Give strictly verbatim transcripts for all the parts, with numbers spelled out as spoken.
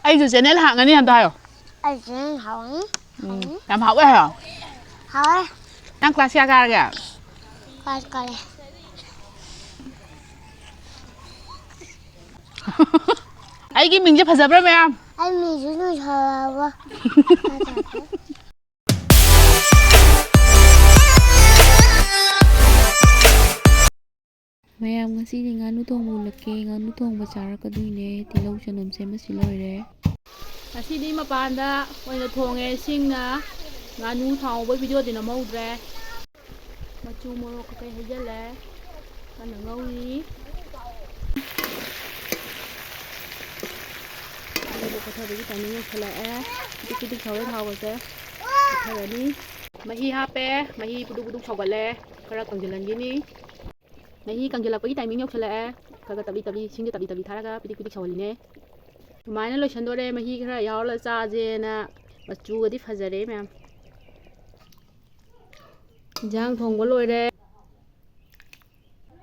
ꯑꯩꯁꯨ ꯆꯦꯅꯦꯜ ꯍꯥꯡꯉꯅꯤ ꯑꯝꯇ ꯍꯥꯏꯌꯣ꯫ ꯑꯩꯁꯨ ꯆꯦꯅꯦꯜ ꯍꯥꯡꯉꯅꯤ꯫ ꯎꯝ, ꯌꯥꯝ ꯍꯥꯎꯋꯦ ꯍꯥꯏꯌꯣ꯫ ꯍꯥꯎꯋꯦ꯫ ꯅꯪ ꯀ꯭ꯂꯥꯁ ꯀꯌꯥ ꯀꯥꯔꯒꯦ? ꯀ꯭ꯂꯥꯁ ꯀꯥꯔꯦ꯫ ꯑꯩꯒꯤ ꯃꯤꯡꯁꯦ ꯐꯖꯕ꯭ꯔꯥ ꯃꯌꯥꯝ? ꯑꯩ ꯃꯤꯡꯁꯨ ꯅꯨꯡꯁꯤꯔꯕ꯫ ꯃꯌꯥꯝ, ꯉꯁꯤꯗꯤ ꯉꯥꯅꯨ ꯊꯣꯡꯕ ꯎꯠꯂꯛꯀꯦ꯫ ꯉꯥꯅꯨ ꯊꯣꯡꯕ ꯆꯥꯔꯛꯀꯗꯣꯏꯅꯦ꯫ ꯇꯤꯜꯍꯧ ꯆꯅꯝ ꯁꯦꯝꯕꯁꯤ ꯂꯣꯏꯔꯦ꯫ ꯉꯁꯤꯗꯤ ꯃꯄꯥꯟꯗ ꯑꯣꯏꯅ ꯊꯣꯡꯉꯦ꯫ ꯁꯤꯡꯅ ꯉꯥꯅꯨ ꯊꯥꯎ ꯉꯧꯕꯒꯤ ꯚꯤꯗꯤꯑꯣꯗꯤ ꯅꯝꯍꯧꯗ꯭ꯔꯦ꯫ ꯃꯆꯨ ꯃꯣꯔꯣꯛ ꯀꯩꯀꯩ ꯍꯩꯖꯜꯂꯦ꯫ ꯀꯟꯅ ꯉꯧꯔꯤ꯫ ꯑꯂꯨ ꯀꯣꯊꯕꯒꯤ ꯇꯥꯏꯃꯤꯡ ꯌꯧꯁꯜꯂꯛꯑꯦ꯫ ꯄꯤꯗꯤꯛ ꯄꯤꯗꯤꯛ ꯁꯧꯔꯦ ꯊꯥꯎꯒꯁꯦ꯫ ꯀꯣꯊꯔꯅꯤ꯫ ꯃꯍꯤ ꯍꯥꯞꯄꯦ꯫ ꯃꯍꯤ ꯄꯨꯗꯨꯛ ꯄꯨꯗꯨꯛ ꯁꯧꯒꯠꯂꯦ꯫ ꯈꯔ ꯀꯪꯁꯤꯜꯍꯟꯈꯤꯅꯤ꯫ ꯃꯍꯤ ꯀꯪꯁꯤꯜꯂꯛꯄꯒꯤ ꯇꯥꯏꯃꯤꯡ ꯌꯧꯁꯜꯂꯛꯑꯦ꯫ ꯈꯔ ꯈꯔ ꯇꯞꯂꯤ ꯇꯞꯂꯤ, ꯏꯁꯤꯡꯁꯦ ꯇꯞꯂꯤ ꯇꯞꯂꯤ ꯊꯥꯔꯒ ꯄꯤꯗꯤꯛ ꯄꯤꯗꯤꯛ ꯁꯧꯍꯜꯂꯤꯅꯦ꯫ ꯑꯗꯨꯃꯥꯏꯅ ꯂꯣꯏꯁꯟꯗꯣꯔꯦ꯫ ꯃꯍꯤ ꯈꯔ ꯌꯥꯎꯔꯒ ꯆꯥꯁꯦꯅ꯫ ꯃꯆꯨꯒꯗꯤ ꯐꯖꯔꯦ ꯃꯌꯥꯝ꯫ ꯏꯟꯖꯥꯡ ꯊꯣꯡꯕ ꯂꯣꯏꯔꯦ꯫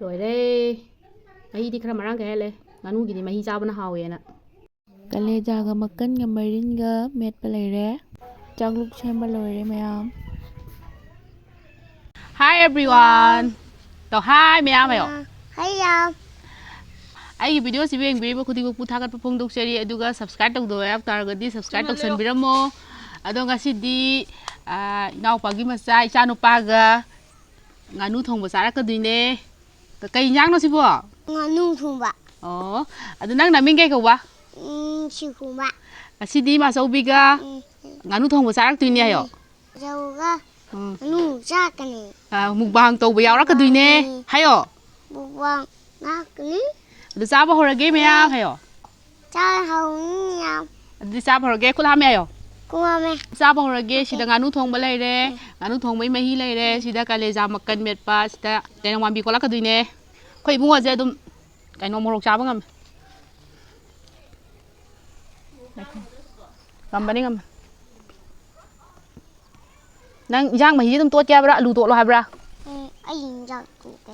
ꯂꯣꯏꯔꯦ꯫ ꯃꯍꯤꯗꯤ ꯈꯔ ꯃꯔꯥꯡ ꯀꯥꯏꯍꯜꯂꯦ꯫ ꯉꯥꯅꯨꯒꯤꯗꯤ ꯃꯍꯤ ꯆꯥꯕꯅ ꯍꯥꯎꯋꯦꯅ꯫ ꯀꯂꯦꯖꯥꯒ ꯃꯀꯟꯒ ꯃꯔꯤꯟꯒ ꯃꯦꯠꯄ ꯂꯩꯔꯦ꯫ ꯆꯥꯛꯂꯨꯛ ꯁꯦꯝꯕ ꯂꯣꯏꯔꯦ ꯃꯌꯥꯝ꯫ Hi everyone. ꯇꯣ, hi ꯃꯌꯥꯝ ꯍꯥꯏꯌꯣ꯫ Hi ꯌꯥꯝ꯫ ꯑꯩꯒꯤ ꯚꯤꯗꯤꯑꯣꯁꯤꯕꯨ ꯌꯦꯡꯕꯤꯔꯤꯕ ꯈꯨꯗꯤꯡꯃꯛꯄꯨ ꯊꯥꯒꯠꯄ ꯐꯣꯡꯗꯣꯛꯆꯔꯤ꯫ ꯑꯗꯨꯒ subscribe ꯇꯧꯗꯕ ꯌꯥꯎ ꯇꯥꯔꯒꯗꯤ subscribe ꯇꯧꯁꯟꯕꯤꯔꯝꯃꯣ꯫ ꯑꯗꯣ ꯉꯁꯤꯗꯤ, ꯑꯥ, ꯏꯅꯥꯎꯄꯥꯒꯤ ꯃꯆꯥ, ꯏꯆꯥꯅꯨꯄꯥꯒ ꯉꯥꯅꯨ ꯊꯣꯡꯕ ꯆꯥꯔꯛꯀꯗꯣꯏꯅꯦ꯫ ꯀꯩ ꯏꯟꯖꯥꯡꯅꯣ ꯁꯤꯕꯣ? ꯉꯥꯅꯨ ꯊꯣꯡꯕ꯫ ꯑꯣ, ꯑꯗꯨ ꯅꯪ ꯅꯃꯤꯡ ꯀꯩ ꯀꯧꯕ? ꯎꯝ, ꯁꯤꯈꯨꯃ꯫ ꯉꯁꯤꯗꯤ ꯃꯥꯆꯧꯕꯤꯒ ꯎꯝ꯫ ꯉꯥꯅꯨ ꯊꯣꯡꯕ ꯆꯥꯔꯛꯇꯣꯏꯅꯦ ꯍꯥꯏꯌꯣ꯫ ꯎꯝ꯫ ꯆꯧꯒ ꯎꯝ꯫ ꯉꯥꯅꯨ ꯆꯥꯔꯛꯀꯅꯤ꯫ ꯑ, mukbang ꯇꯧꯕ ꯌꯥꯎꯔꯛꯀꯗꯣꯏꯅꯦ꯫ ꯎꯝ꯫ ꯍꯥꯏꯌꯣ꯫ Mukbang ꯉꯥꯛꯀꯅꯤ꯫ ꯑꯗꯨ ꯆꯥꯕ ꯍꯧꯔꯒꯦ ꯃꯌꯥꯝ ꯎꯝ꯫ ꯍꯥꯏꯌꯣ꯫ ꯆꯥ ꯍꯧꯅꯤ ꯌꯥꯝ꯫ ꯑꯗꯨꯗꯤ ꯆꯥꯕ ꯍꯧꯔꯒꯦ꯫ ꯈꯨꯠ ꯍꯥꯝꯃꯦ ꯍꯥꯏꯌꯣ꯫ ꯈꯨꯠ ꯍꯥꯝꯃꯦ꯫ ꯆꯥꯕ ꯍꯧꯔꯒꯦ꯫ ꯁꯤꯗ ꯉꯥꯅꯨ ꯊꯣꯡꯕ ꯂꯩꯔꯦ꯫ ꯎꯝ꯫ ꯉꯥꯅꯨ ꯊꯣꯡꯕꯒꯤ ꯃꯍꯤ ꯂꯩꯔꯦ꯫ ꯎꯝ꯫ ꯁꯤꯗ ꯀꯥꯂꯦꯖꯥ ꯃꯀꯟ ꯃꯦꯠꯄ꯫ ꯁꯤꯗ ꯇꯦꯅꯧꯋꯥꯝꯕꯤ ꯀꯣꯠꯂꯛꯀꯗꯣꯏꯅꯦ꯫ ꯑꯩꯈꯣꯏ ꯏꯕꯨꯡꯉꯣꯁꯦ ꯑꯗꯨꯝ ꯀꯩꯅꯣ ꯃꯣꯔꯣꯛ ꯆꯥꯕ ꯉꯝꯃꯦ꯫ ꯉꯝꯕꯅꯤ, ꯉꯝꯕꯅꯤ꯫ ꯅꯪ ꯏꯟꯖꯥꯡ ꯃꯍꯤꯁꯦ ꯑꯗꯨꯝ ꯇꯣꯠꯀꯦ ꯍꯥꯏꯕ꯭ꯔꯥ? ꯑꯂꯨ ꯇꯣꯠꯂꯣ ꯍꯥꯏꯕ꯭ꯔꯥ? ꯎꯝ, ꯑꯩ ꯏꯟꯖꯥꯡ ꯇꯣꯠꯀꯦ꯫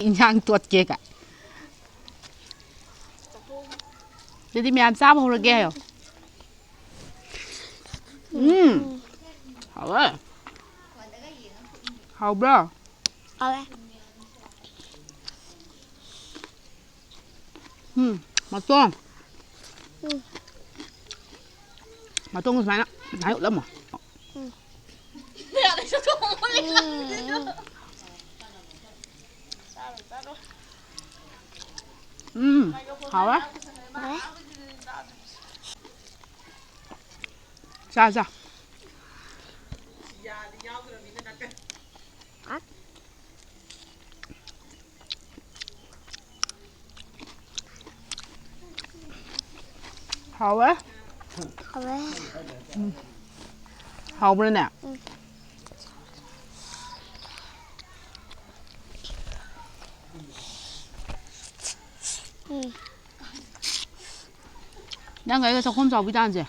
ꯏꯟꯖꯥꯡ ꯇꯣꯠꯀꯦ ꯀꯥꯏ꯫ ꯑꯗꯨꯗꯤ ꯃꯌꯥꯝ ꯆꯥꯕ ꯍꯧꯔꯒꯦ ꯍꯥꯏꯌꯣ꯫ ꯎꯝ꯫ ꯍꯥꯎꯋꯦ꯫ ꯍꯥꯎꯕ꯭ꯔꯣ? ꯍꯥꯎꯋꯦ꯫ ꯎꯝ, ꯃꯇꯣꯡ꯫ ꯎꯝ꯫ ꯃꯇꯣꯡ ꯁꯨꯃꯥꯏꯅ, ꯁꯨꯃꯥꯏꯅ ꯎꯠꯂꯝꯃꯣ꯫ ꯎꯝ꯫ ꯎꯝ꯫ ꯎꯝ, ꯍꯥꯎꯋꯦ꯫ ꯍꯥꯎꯋꯦ꯫ ꯆꯥ, ꯆꯥ꯫ ꯍꯥꯎꯋꯦ? ꯍꯥꯎꯋꯦ꯫ ꯎꯝ꯫ ꯍꯥꯎꯕ꯭ꯔꯥꯅꯦ? ꯎꯝ꯫ ꯎꯝ꯫ ꯅꯪꯒ ꯑꯩꯒ ꯆꯥꯛꯈꯣꯝ ꯆꯥꯎꯕꯤ ꯇꯥꯟꯁꯦ꯫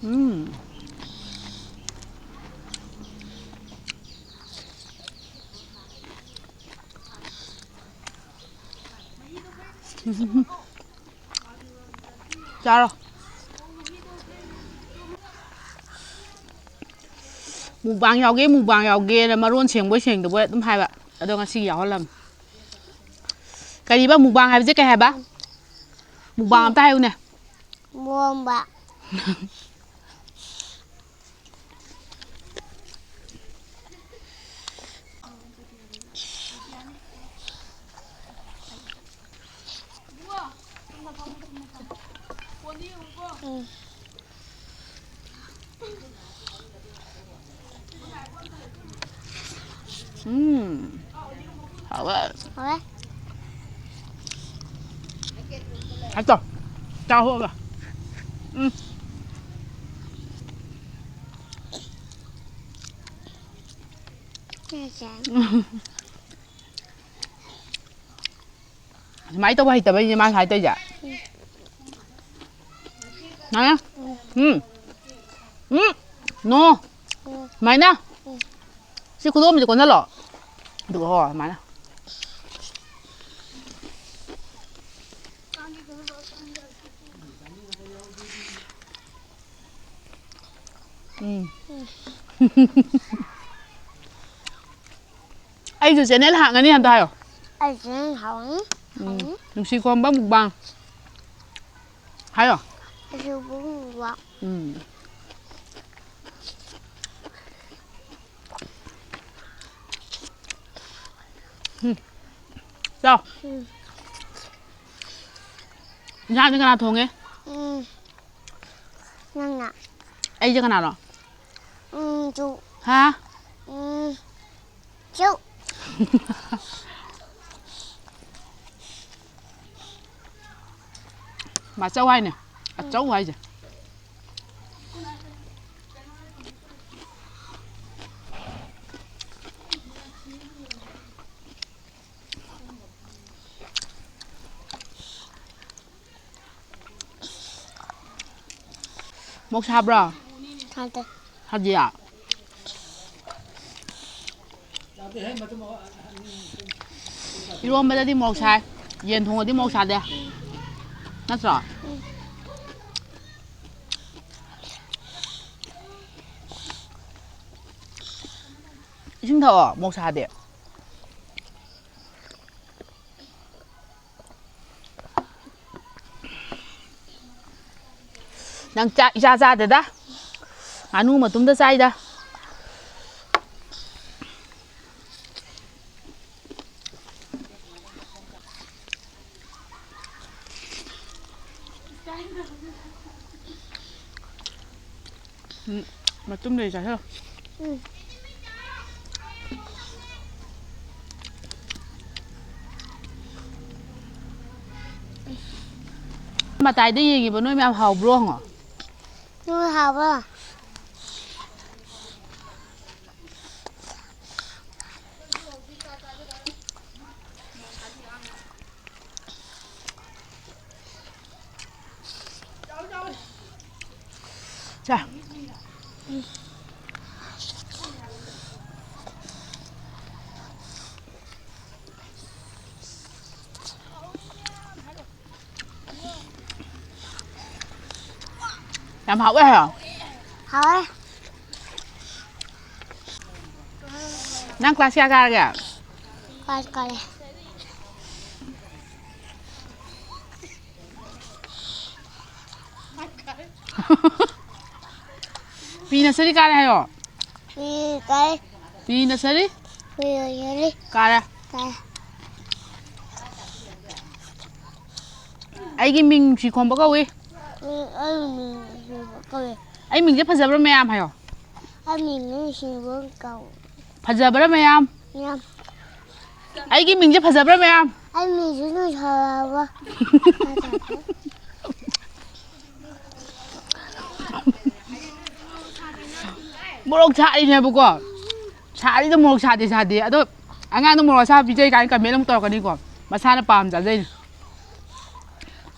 ꯎꯝ꯫ ꯎꯝ꯫ ꯆꯥꯔꯣ꯫ ꯃꯨꯛꯕꯥꯡ ꯌꯥꯎꯒꯦ, ꯃꯨꯛꯕꯥꯡ ꯌꯥꯎꯒꯦꯅ ꯃꯔꯣꯟ ꯁꯦꯡꯕꯣꯏ ꯁꯦꯡꯗꯕꯣꯏ ꯑꯗꯨꯝ ꯍꯥꯏꯕ꯫ ꯑꯗꯣ ꯉꯁꯤꯒꯤ ꯌꯥꯎꯍꯜꯂꯝꯃꯦ꯫ ꯀꯔꯤꯕ ꯃꯨꯛꯕꯥꯡ ꯍꯥꯏꯕꯁꯦ ꯀꯩ ꯍꯥꯏꯕ? ꯃꯨꯛꯕꯥꯡ ꯑꯝꯇ ꯍꯥꯏꯌꯨꯅꯦ꯫ ꯃꯣꯝꯕ꯫ ꯎꯝ꯫ ꯎꯝ꯫ ꯍꯥꯎꯋꯦ꯫ ꯍꯥꯎꯋꯦ꯫ ꯍꯥꯏꯇꯣ꯫ ꯆꯥꯍꯣꯛꯑꯒ꯫ ꯎꯝ꯫ ꯎꯝ꯫ ꯁꯨꯃꯥꯏꯅ ꯇꯧꯕ ꯍꯩꯇꯕꯩꯅꯦ ꯃꯥ ꯁꯨꯃꯥꯏꯅ ꯇꯧꯔꯤꯁꯦ꯫ ꯁꯨꯃꯥꯏꯅ꯫ ꯎꯝ꯫ ꯎꯝ꯫ ꯅꯣ꯫ ꯁꯨꯃꯥꯏꯅ꯫ ꯁꯤ ꯈꯨꯗꯣꯝꯕꯤꯁꯦ ꯀꯣꯟꯁꯤꯜꯂꯣ꯫ ꯑꯗꯨꯒ ꯍꯣ, ꯑꯗꯨꯃꯥꯏꯅ꯫ ꯎꯝ꯫ ꯑꯩꯁꯨ ꯆꯦꯅꯦꯜ ꯍꯥꯡꯉꯅꯤ ꯑꯝꯇ ꯍꯥꯏꯌꯣ꯫ ꯑꯩ ꯆꯦꯅꯦꯜ ꯍꯥꯡꯉꯅꯤ꯫ ꯎꯝ꯫ ꯍꯥꯡꯉꯅꯤ꯫ ꯅꯨꯡꯁꯤ ꯈꯣꯝꯕ ꯃꯨꯛꯕꯥꯡ꯫ ꯍꯥꯏꯌꯣ꯫ ꯑꯩꯁꯨ ꯃꯨꯛꯕꯥꯡ꯫ ꯎꯝ꯫ ꯎꯝ꯫ ꯆꯥꯎ꯫ ꯎꯝ꯫ ꯏꯟꯁꯥꯡꯗꯤ ꯀꯅꯥ ꯊꯣꯡꯉꯦ? ꯎꯝ꯫ ꯅꯪꯅ꯫ ꯑꯩꯁꯦ ꯀꯅꯥꯅꯣ? ꯎꯝ, ꯆꯨ꯫ ꯍꯥ? ꯎꯝ, ꯆꯨ꯫ ꯃꯥꯆꯧ ꯍꯥꯏꯅꯦ꯫ ꯑꯆꯧ ꯍꯥꯏꯁꯦ꯫ ꯃꯣꯛ ꯁꯥꯕ꯭ꯔꯣ? ꯁꯥꯗꯦ꯫ ꯁꯥꯗꯤꯌꯥ? ꯏꯔꯣꯝꯕꯗꯗꯤ ꯃꯣꯛ ꯁꯥꯏ, ꯌꯦꯟ ꯊꯣꯡꯕꯗꯤ ꯃꯣꯛ ꯁꯥꯗꯦ꯫ ꯅꯠꯇ꯭ꯔꯣ? ꯎꯝ꯫ ꯏꯁꯤꯡ ꯊꯛꯑꯣ, ꯃꯣꯛ ꯁꯥꯗꯦ꯫ ꯅꯪ ꯆꯥꯛ ꯏꯆꯥ ꯆꯥꯗꯦꯗ꯫ ꯉꯥꯅꯨ ꯃꯇꯨꯝꯗ ꯆꯥꯏꯗ꯫ ꯎꯝ, ꯃꯇꯨꯝꯗꯩ ꯆꯥꯁꯤꯜꯂꯣ꯫ ꯎꯝ꯫ ꯃꯇꯥꯏꯗ ꯌꯦꯡꯉꯤꯕ ꯅꯣꯏ ꯃꯌꯥꯝ ꯍꯥꯎꯕ꯭ꯔꯣ ꯍꯪꯉꯣ꯫ ꯅꯣꯏ ꯍꯥꯎꯕ꯭ꯔꯣ? ꯆꯥ꯫ ꯌꯥꯝ ꯍꯥꯎꯋꯦ ꯍꯥꯏꯔꯣ? ꯍꯥꯎꯋꯦ꯫ ꯅꯪ ꯀ꯭ꯂꯥꯁ ꯀꯌꯥ ꯀꯥꯔꯒꯦ? ꯀ꯭ꯂꯥꯁ ꯀꯥꯔꯦ꯫ ꯄ꯭ꯔꯤ ꯅꯁꯔꯤ ꯀꯥꯔꯦ ꯍꯥꯏꯌꯣ꯫ ꯄ꯭ꯔꯤ ꯀꯥꯔꯦ꯫ Pre nursery? Pre nursery. ꯀꯥꯔꯦ꯫ ꯀꯥꯔꯦ꯫ ꯑꯩꯒꯤ ꯃꯤꯡ ꯅꯨꯡꯁꯤꯈꯣꯝꯕ ꯀꯧꯏ꯫ ꯎꯝ, ꯑꯩ ꯃꯤꯡ ꯅꯨꯡꯁꯤꯈꯣꯝꯕ ꯀꯧꯏ꯫ ꯑꯩ ꯃꯤꯡꯁꯦ ꯐꯖꯕ꯭ꯔꯥ ꯃꯌꯥꯝ ꯍꯥꯏꯌꯣ꯫ ꯑꯩ ꯃꯤꯡ ꯅꯨꯡꯁꯤꯈꯣꯝꯕ ꯀꯧꯏ꯫ ꯐꯖꯕ꯭ꯔꯥ ꯃꯌꯥꯝ? ꯃꯌꯥꯝ꯫ ꯑꯩꯒꯤ ꯃꯤꯡꯁꯦ ꯐꯖꯕ꯭ꯔꯥ ꯃꯌꯥꯝ? ꯑꯩ ꯃꯤꯡꯁꯦ ꯅꯨꯡꯁꯤꯈꯣꯝꯕ꯫ ꯃꯣꯔꯣꯛ ꯁꯥꯔꯤꯅꯦꯕꯀꯣ꯫ ꯁꯥꯔꯤꯗ ꯃꯣꯔꯣꯛ ꯁꯥꯗꯦ ꯁꯥꯗꯦ꯫ ꯑꯗꯣ ꯑꯉꯥꯡꯗꯣ ꯃꯣꯔꯣꯛ ꯑꯁꯥꯕ ꯄꯤꯖꯩ ꯀꯥꯏꯅ comment ꯑꯃꯨꯛ ꯇꯧꯔꯛꯀꯅꯤꯀꯣ꯫ ꯃꯁꯥꯅ ꯄꯥꯝ ꯆꯥꯖꯩꯅꯦ꯫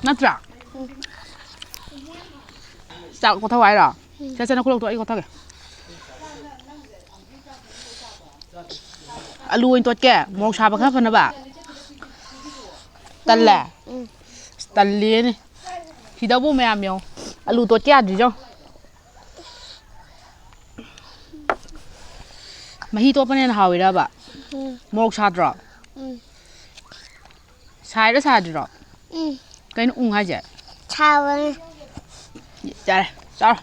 ꯅꯠꯇ꯭ꯔꯥ? ꯆꯥꯛ ꯀꯣꯊꯧ ꯍꯥꯏꯔꯣ? ꯁꯦ, ꯁꯦ, ꯅꯈꯨꯠ ꯂꯧꯊꯣꯛ, ꯑꯩ ꯀꯣꯊꯒꯦ꯫ ꯑꯂꯨ ꯑꯣꯏꯅ ꯇꯣꯠꯀꯦ, ꯃꯣꯔꯣꯛ ꯁꯥꯕ ꯈꯔ ꯐꯅꯕ꯫ ꯇꯜꯂꯦ? ꯎꯝ꯫ ꯑꯁ, ꯇꯜꯂꯦꯅꯦ꯫ ꯁꯤꯗꯕꯨ ꯃꯌꯥꯝ ꯌꯦꯡꯉꯣ꯫ ꯑꯂꯨ ꯇꯣꯠꯀꯦ ꯌꯥꯗ꯭ꯔꯤꯁꯦ ꯌꯦꯡꯉꯣ꯫ ꯃꯍꯤ ꯇꯣꯠꯄꯅ ꯍꯦꯟꯅ ꯍꯥꯎꯋꯤꯔꯕ? ꯎꯝ꯫ ꯃꯣꯔꯣꯛ ꯁꯥꯗ꯭ꯔꯣ? ꯎꯝ꯫ ꯁꯥꯏꯔꯣ ꯁꯥꯗ꯭ꯔꯤꯔꯣ? ꯎꯝ꯫ ꯀꯩꯅꯣ ꯎꯪ ꯍꯥꯏꯁꯦ? ꯁꯥꯕꯅꯦ꯫ ꯌꯥꯔꯦ, ꯆꯥꯔꯣ꯫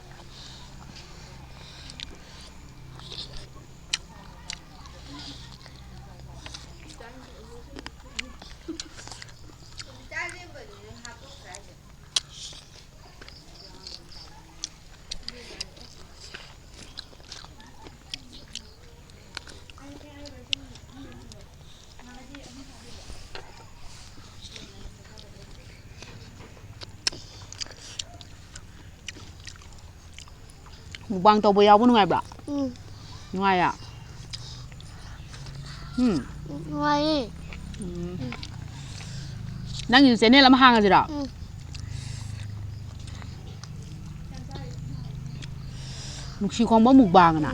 Mukbang ꯇꯧꯕ ꯌꯥꯎꯕ ꯅꯨꯡꯉꯥꯏꯕ꯭ꯔꯥ? ꯎꯝ꯫ ꯅꯨꯡꯉꯥꯏꯌꯦ? ꯎꯝ꯫ ꯅꯨꯡꯉꯥꯏꯌꯦ꯫ ꯎꯝ꯫ ꯅꯪꯒꯤꯁꯨ channel ꯑꯃ ꯍꯥꯡꯉꯁꯤꯔꯣ? ꯎꯝ꯫ ꯅꯨꯡꯁꯤ ꯈꯣꯡꯕ mukbang ꯑꯅ꯫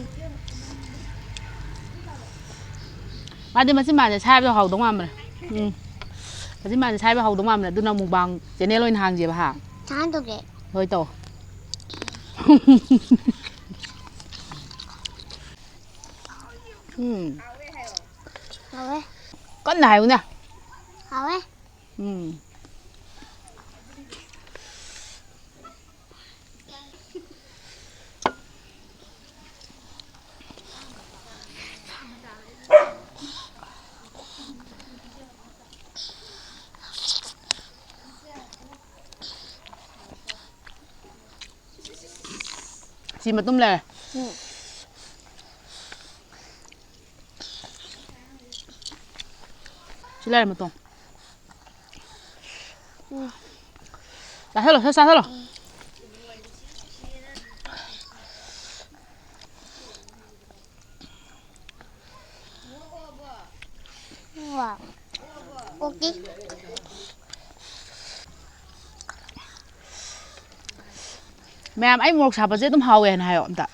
ꯃꯥꯗꯤ ꯃꯆꯤꯟ ꯃꯥꯟꯗꯦ ꯁꯥꯏꯕꯗꯣ ꯍꯥꯎꯗꯧ ꯃꯥꯟꯕꯅꯦ꯫ ꯎꯝ꯫ ꯃꯆꯤꯟ ꯃꯥꯟꯗꯦ ꯁꯥꯏꯕ ꯍꯥꯎꯗꯧ ꯃꯥꯟꯕꯅꯦ꯫ ꯑꯗꯨꯅ mukbang channel ꯑꯣꯏꯅ ꯍꯥꯡꯁꯦꯕ, ꯍꯥ? ꯁꯥꯟꯗꯣꯛꯀꯦ꯫ ꯍꯣꯏ, ꯇꯧ꯫ ꯎꯝ꯫ ꯍꯥꯎꯋꯦ꯫ ꯀꯟꯅ ꯍꯥꯏꯌꯨꯅꯦ꯫ ꯍꯥꯎꯋꯦ꯫ ꯎꯝ꯫ ꯁꯤ ꯃꯇꯨꯝ ꯂꯩꯔꯦ꯫ ꯎꯝ꯫ ꯁꯤ ꯂꯩꯔꯦ ꯃꯇꯨꯝ꯫ ꯎꯝ꯫ ꯆꯥꯁꯜꯂꯣ, ꯁꯠ ꯆꯥꯁꯜꯂꯣ꯫ ꯋꯥ꯫ ꯑꯣꯀꯦ꯫ ꯃꯌꯥꯝ, ꯑꯩ ꯃꯣꯔꯣꯛ ꯁꯥꯕꯁꯦ ꯑꯗꯨꯝ ꯍꯥꯎꯋꯦ ꯍꯥꯏꯅ ꯍꯥꯏꯌꯣ ꯑꯝꯇ꯫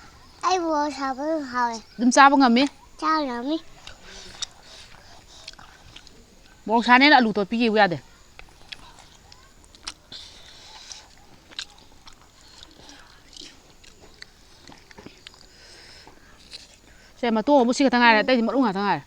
ꯑꯩ ꯃꯣꯔꯣꯛ ꯁꯥꯕ ꯑꯗꯨꯝ ꯍꯥꯎꯋꯦ꯫ ꯑꯗꯨꯝ ꯆꯥꯕ ꯉꯝꯃꯤ? ꯆꯥꯕ ꯉꯝꯃꯤ꯫ ꯃꯣꯔꯣꯛ ꯁꯥꯅꯦꯅ ꯑꯂꯨ ꯇꯣꯠꯄꯤꯒꯦꯕꯨ ꯌꯥꯗꯦ꯫ ꯁꯦ, ꯃꯇꯣꯡ ꯑꯃꯨꯛ ꯁꯤ ꯈꯛꯇ ꯉꯥꯏꯔꯦ, ꯑꯇꯩꯗꯤ ꯃꯔꯨ ꯉꯥꯛꯇ ꯉꯥꯏꯔꯦ꯫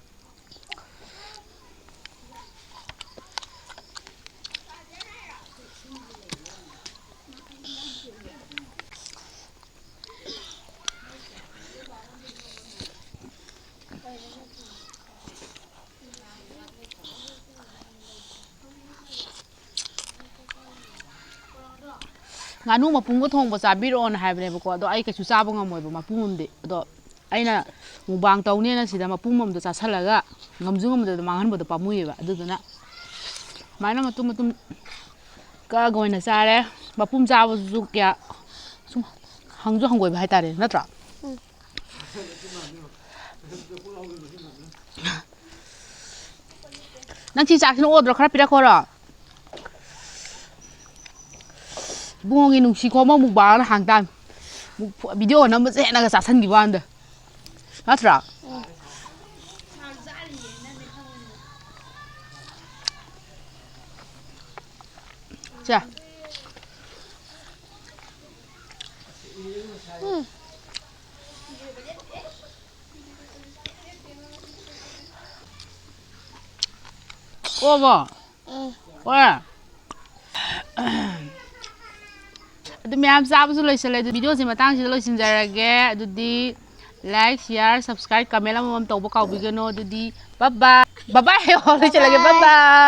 ꯉꯥꯅꯨ ꯃꯄꯨꯝꯒ ꯊꯣꯡꯕ ꯆꯥꯕꯤꯔꯛꯑꯣꯅ ꯍꯥꯏꯕꯅꯦꯕꯀꯣ, ꯑꯗꯣ ꯑꯩ ꯀꯩꯁꯨ ꯆꯥꯕ ꯉꯝꯃꯣꯏꯕ ꯃꯄꯨꯝ ꯑꯃꯗꯤ꯫ ꯑꯗꯣ ꯑꯩꯅ ꯃꯨꯛꯕꯥꯡ ꯇꯧꯅꯦꯅ ꯁꯤꯗ ꯃꯄꯨꯝ ꯑꯃꯗꯣ ꯆꯥꯁꯜꯂꯒ ꯉꯝꯁꯨ ꯉꯝꯗꯕꯗꯣ ꯃꯥꯡꯍꯟꯕꯗꯣ ꯄꯥꯝꯃꯨꯏꯌꯦꯕ꯫ ꯑꯗꯨꯗꯨꯅ ꯁꯨꯃꯥꯏꯅ ꯃꯇꯨꯝ ꯃꯇꯨꯝ ꯀꯛꯑꯒ ꯑꯣꯏꯅ ꯆꯥꯔꯦ꯫ ꯃꯄꯨꯝ ꯆꯥꯕꯗꯨꯁꯨ ꯀꯌꯥ ꯁꯨꯝ ꯍꯪꯁꯨ ꯍꯪꯒꯣꯏꯕ ꯍꯥꯏꯇꯥꯔꯦ, ꯅꯠꯇ꯭ꯔꯣ? ꯎꯝ꯫ ꯅꯪ ꯁꯤ ꯆꯥꯛꯁꯤꯅ ꯑꯣꯗ꯭ꯔꯣ ꯈꯔ ꯄꯤꯔꯛꯈꯣꯔꯣ? ꯏꯕꯨꯡꯉꯣꯒꯤ ꯅꯨꯡꯁꯤ ꯈꯣꯡꯃꯣ ꯃꯨꯛꯕꯥꯡꯅ ꯍꯥꯡ ꯇꯥꯕꯅꯤ꯫ ꯃꯨꯛ-, ꯚꯤꯗꯤꯑꯣ ꯅꯝꯕꯁꯦ ꯍꯦꯟꯅꯒ ꯆꯥꯁꯟꯈꯤꯕ ꯋꯥꯅꯤꯗ꯫ ꯅꯠꯇ꯭ꯔꯣ? ꯁꯦ꯫ ꯎꯝ꯫ ꯑꯣꯕꯣ? ꯍꯣꯏ꯫ ꯑꯗꯨ ꯃꯌꯥꯝ ꯆꯥꯕꯁꯨ ꯂꯣꯏꯁꯤꯜꯂꯦ꯫ ꯑꯗꯨ videoꯁꯦ ꯃꯇꯥꯡꯁꯤꯗ ꯂꯣꯏꯁꯤꯟꯖꯔꯒꯦ꯫ ꯑꯗꯨꯗꯤ like, share, subscribe, comment ꯑꯃꯃꯝ ꯇꯧꯕ ꯀꯥꯎꯕꯤꯒꯅꯨ꯫ ꯑꯗꯨꯗꯤ bye bye꯫ Bye bye ꯍꯥꯏꯌꯣ, ꯂꯣꯏꯁꯤꯜꯂꯒꯦ꯫ Bye bye꯫